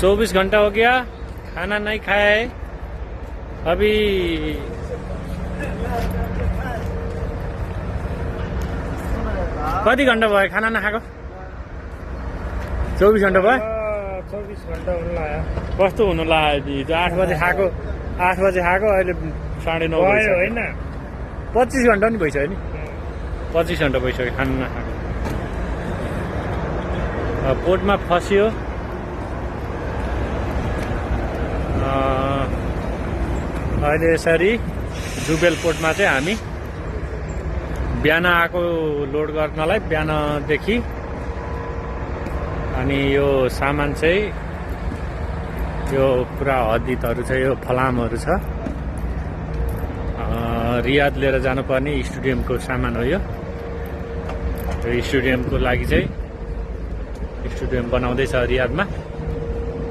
24 घंटा हो गया, खाना नहीं खाया है अभी। कति घन्टा भयो खाना नखाएको? 24 घन्टा भयो। 24 घन्टा हुन लाग्यो। कस्तो हुनु लाग्यो? 8 बजे खाएको, 8 बजे खाएको, अहिले 9:30 भयो होइन। 25 घन्टा नि भइसक्यो नि। 25 घन्टा भइसक्यो खाना नखाएको। पोटमा फस्यो। अहिले यसरी जुबेल पोर्टमा चाहिँ हामी बिहान आएको लोड गर्नलाई, बिहानदेखि। अनि यो सामान चाहिँ यो पुरा हद्दितहरू छ, यो फलामहरू छ। रियाद लिएर जानुपर्ने स्टेडियमको सामान हो यो। स्टेडियमको लागि चाहिँ स्टेडियम बनाउँदैछ रियादमा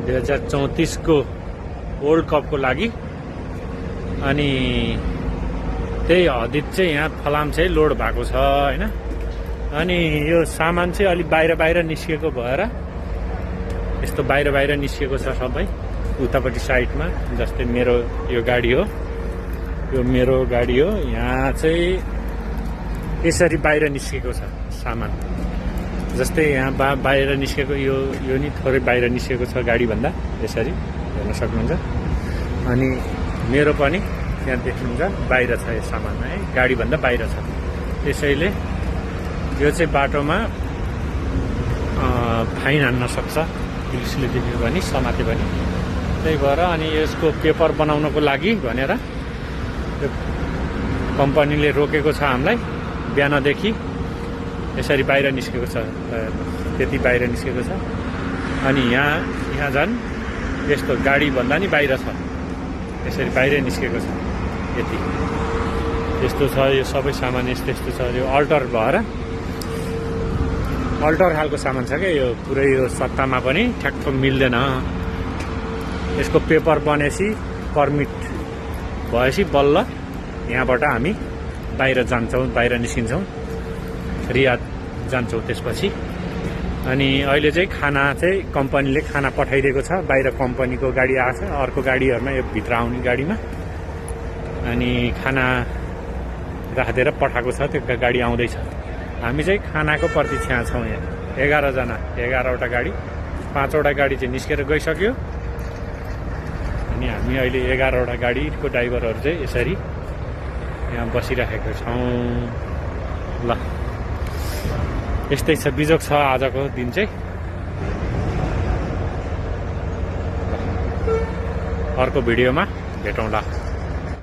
2034 को वर्ल्ड कपको लागि। अनि त्यही हदित चाहिँ यहाँ फलाम चाहिँ लोड भएको छ होइन। अनि यो सामान चाहिँ अलिक बाहिर निस्किएको भएर यस्तो बाहिर निस्किएको छ सबै उतापट्टि साइडमा। जस्तै मेरो यो गाडी हो, यो मेरो गाडी हो। यहाँ चाहिँ यसरी बाहिर निस्किएको छ सामान। जस्तै यहाँ बाहिर निस्केको यो नि थोरै बाहिर निस्केको छ गाडीभन्दा, यसरी हेर्न सक्नुहुन्छ। अनि मेरो पनि त्यहाँ देख्नुहुन्छ बाहिर छ यो सामान है, गाडीभन्दा बाहिर छ। त्यसैले यो चाहिँ बाटोमा फाइन हान्न सक्छ पुलिसले देख्यो भने, समाते भने। त्यही भएर अनि यसको पेपर बनाउनको लागि भनेर कम्पनीले रोकेको छ हामीलाई। बिहानदेखि यसरी बाहिर निस्केको छ, त्यति बाहिर निस्केको छ। अनि यहाँ झन् यस्तो गाडीभन्दा नि बाहिर छ, यसरी बाहिर निस्केको छ। यति यस्तो छ यो सबै सामान, यस्तो छ। यो अल्टर भएर अल्टर खालको सामान छ क्या यो पुरै। यो सत्तामा पनि ठ्याक्क मिल्दैन। यसको पेपर बनेपछि, पर्मिट भएपछि बल्ल यहाँबाट हामी बाहिर जान्छौँ, बाहिर निस्किन्छौँ, रियाद जान्छौँ त्यसपछि। अनि अहिले चाहिँ खाना चाहिँ कम्पनीले खाना पठाइदिएको छ। बाहिर कम्पनीको गाडी आएको छ, अर्को गाडीहरूमा यो भित्र आउने गाडीमा। अनि खाना राखिदिएर पठाएको छ, त्यो गाडी आउँदैछ। हामी चाहिँ खानाको प्रतीक्षा छौँ यहाँ। 11 जना, 11वटा गाडी, 5वटा गाडी चाहिँ निस्केर गइसक्यो। अनि हामी अहिले 11वटा गाडीको ड्राइभरहरू चाहिँ यसरी यहाँ बसिराखेको छौँ। ल यस्तै छ, बिजोग छ आजको दिन चाहिँ। अर्को भिडियोमा भेटौँला।